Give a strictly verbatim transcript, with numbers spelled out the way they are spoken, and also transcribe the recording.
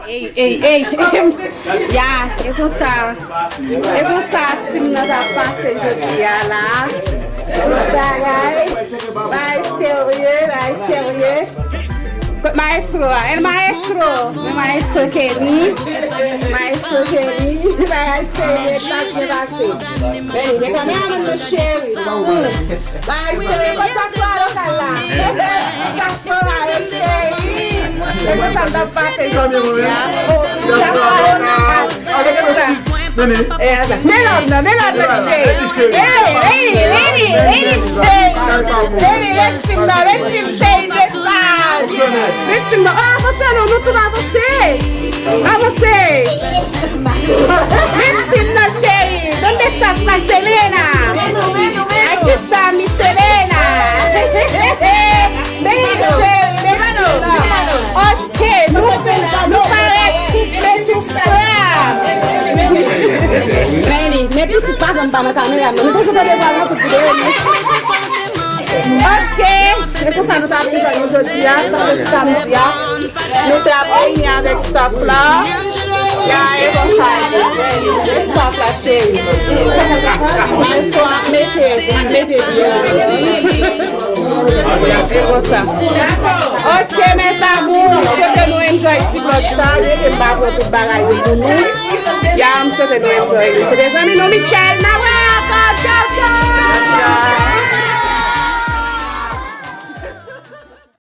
Ey, ey, ey. Ya, e konsa. E konsa, team nan t ap pase jodi a la. Bagay. Bagay serye, bagay serye. Kot maestro a? El maestro. Men maestro Kenny. Maestro Kenny. Bagay serye, sa byen pase. Kenny, men kameramann mwen cheri. Bagay serye, kot diaspora lokal la? Diaspora yo cheri. E konsa m t ap pase jodi a. Oh, diaspora yo nan. Avèk Nene. Men lòd nan, men lòd nan, cheri. Ey, Nene, Nene, Nene, cheri. Nene, red team nan, red team, cheri, mesaj. Red team nan, oh, avanse non, nou tout avanse. Avanse. Red team nan, cheri. Donde estás, la Selena? Aquí está mi Selena. Beni, cheri, beni. Ok, nou, nou parèt tout men tout fram. Beni, men pitit pa janm pa nan kamera, men nou toujou tande vwa nan tout videyo, men. Ok, se konsa nou t ap viv nou jodi a, samdi a. Nou t ap reyini avèk staff la. Ya, e konsa, staff la, cheri. Maestro ap mete, mete byen. E konsa. Ok, mes amours, m swete nou enjoy ti vlog sa, mete m pa pran tout bagay yo pou nou. Ya, m swete nou enjoy li. Se te zanmi nou, Michel Nawel, tchau, tchau, tchau.